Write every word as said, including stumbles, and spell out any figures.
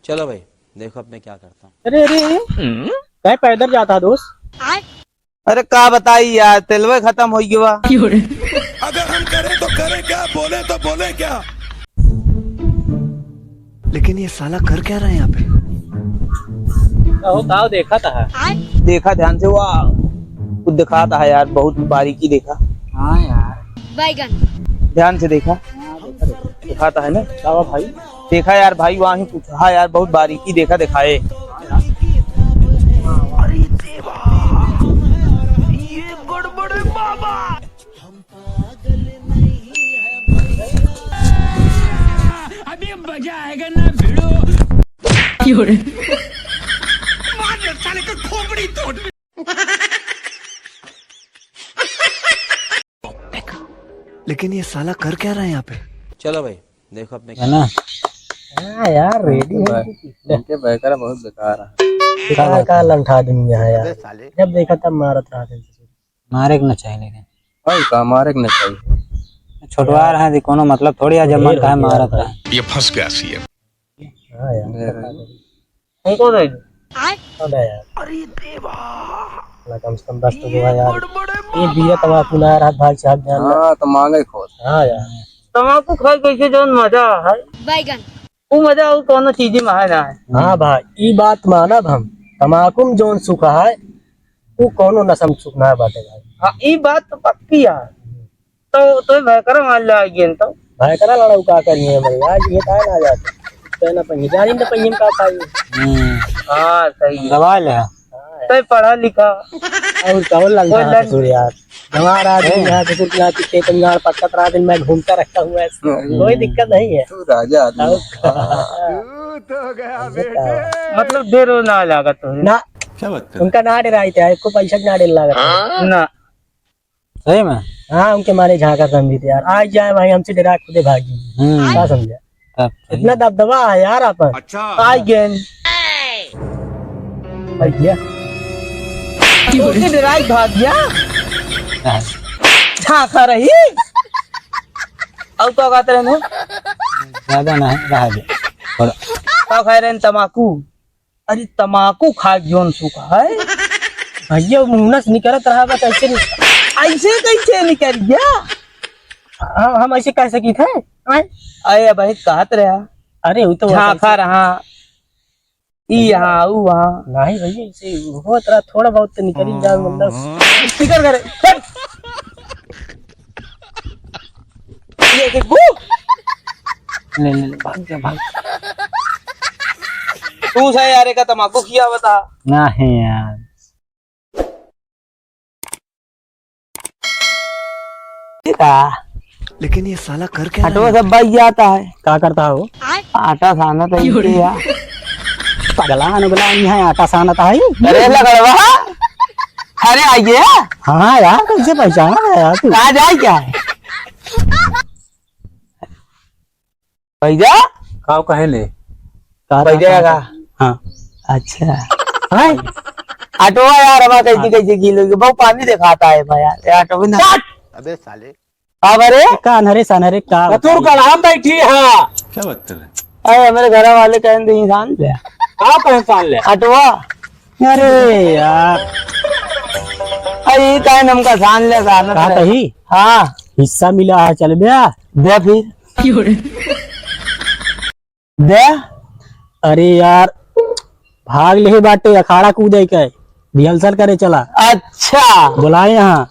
चलो भाई, देखो अब मैं क्या करता हूँ। अरे, अरे, अरे, काहे पैदल जाता है, दोस्त? अरे, का बताई यार, तेलवे खतम हो गया। अगर हम करें तो करें क्या, बोले तो बोले क्या? लेकिन ये साला कर क्या रहा है यहाँ पे? कहो, काव देखा था? देखा ध्यान से, वाह, कुछ दिखाता है यार, बहुत बारीकी देखा। हाँ यार। बैगन। ध्यान से देखा। हाँ, देखा, देखा। दिखाता है ना? क्या हुआ भाई? देखा यार भाई, वहाँ ही कुछ, हाँ यार, बहुत बारीकी देखा दिखाए। अरे देवा, ये गड़बड़ है बाबा। अभी मजा आएगा ना भिड़ो। क्यों रे? मार साले का खोपड़ी तोड़। लेकिन ये साला कर क्या रहा है यहाँ पे? चलो भाई, देखो अपने है ना? हाँ यार, ready है। इनके बैकरा बहुत बेकार है। बेकार का लंठा आदमी है यार। अबे साले। जब देखा तब मारत रहा था। मारे के ना चाहिए लेकिन। और का मारे के ना चाहिए? छोटवा रहा है, कोनो मतलब थोड़ी है, जब मन ढेर कहे हो गया मारत भाई। रहा। ये फंस गया सीएम। हाँ यार। हमको दे दो। अबे यार। अरे देवा। ना, कम से कम दस तो हुआ यार। ये बीड़ा तमाकू ना यार, हाथ भाग से हाथ जान ले। हाँ, तो मांगे खोद। हाँ यार। तमाकू खाए कैसे जौन मजा है। बैगन। वो मजा और कोनो चीज में है ना। हाँ भाई, ई बात मानब हम। तमाकू में जौन सुख है, वो कोनो नशा में सुख ना बाटे भाई। हाँ, ई बात तो पक्की है। तो, तो भयकरा मान ले आ गए तो। भयकरा लड़ाऊ का करिए भाई, आज ये काहे ना जाते? कहना पहिए, जानी तो पहिए में का खाई। हम्म। हाँ, सही है। दबा ले। हाँ, यार। तो पढ़ा लिखा। और कौन लंका कोई है लंका ससुर यार? हमारा आदमी ए। यहाँ ससुर के यहाँ खेत में गाड़ पटकत रहा, दिन मैं घूमता रहता हूँ ऐसे। हम्म। कोई दिक्कत नहीं है। तू राजा आदमी। और का? हाँ। तू तो गया ऐसे बेटे। का? मतलब ढेर ना लागत हो। ना। क्या बात कर रहे? उनका ना डराई थे, एको पैसा के ना डर लागत है। ना। सही में? हाँ, उनके मारे झांका समझी थे यार। आज जाए भाई, हमसे डरा खुदे भागी। हम्म। का समझा? तब सही। इतना दबदबा है यार अपन। अच्छा। आई गेन। भैया। उनसे डराई भाग गया। हाँ। झांका रही। और का कहते रहे ना? ज्यादा ना है, रहा दे। और का खाए रहे? तमाकू। अरे तमाकू खा के जौन सुख है। भैया मुंह से निकलत रहा बस ऐसे नि-, ऐसे कैसे निकल गया? हाँ, हम ऐसे कह सकी थे? आए? अरे भाई कहत रहा। अरे वो तो झांका ऐसे रहा। ई यहाँ, ऊ वहाँ। नहीं भैया, ऐसे होत रहा, थोड़ा बहुत तो निकल ही जाए, मतलब। निकल करे, हट। ये देखो। ले, ले, ले, भाग जा, भाग। तू सा यार, एका तमाकू खिया बता। नहीं यार। का? लेकिन ये साला कर क्या रहा है? हटवा सब भाई जाता है। का करता हो? आटा सानत है इनके यार। पगला अनुगला नहीं है, आटा सानत है। अरे लगड़वा, अरे आइए। हाँ यार, कैसे पहचाना था यार तू? कहाँ जाए क्या है? भैया? काव कहे ले? का भैया रहा का? हाँ। अच्छा। हैं? ऑटो यार, हमारा कैसे, हाँ। कैसे गील हो गया? बहुत पानी दिखाता है भाई यार, ये ऑटो भी ना। काट! अबे साले। अब अरे? का अनहरे सनहरे का कतुर बताई? का नाम बैठी है। क्या बात कर रहे हैं? अरे, हमारे घर वाले कहें तो इंसान ले। का कहें इंसान ले? ऑटोवा। अरे यार। अरे, ये काहे नमका सान ले, सानत का रहे? कही? हाँ। हिस्सा मिला है, चल बे। दे फिर। दे। अरे यार, भाग लेहे बाटे, अखाड़ा कूदे के, रिहर्सल करे चला। अच्छा। बोलाए यहाँ।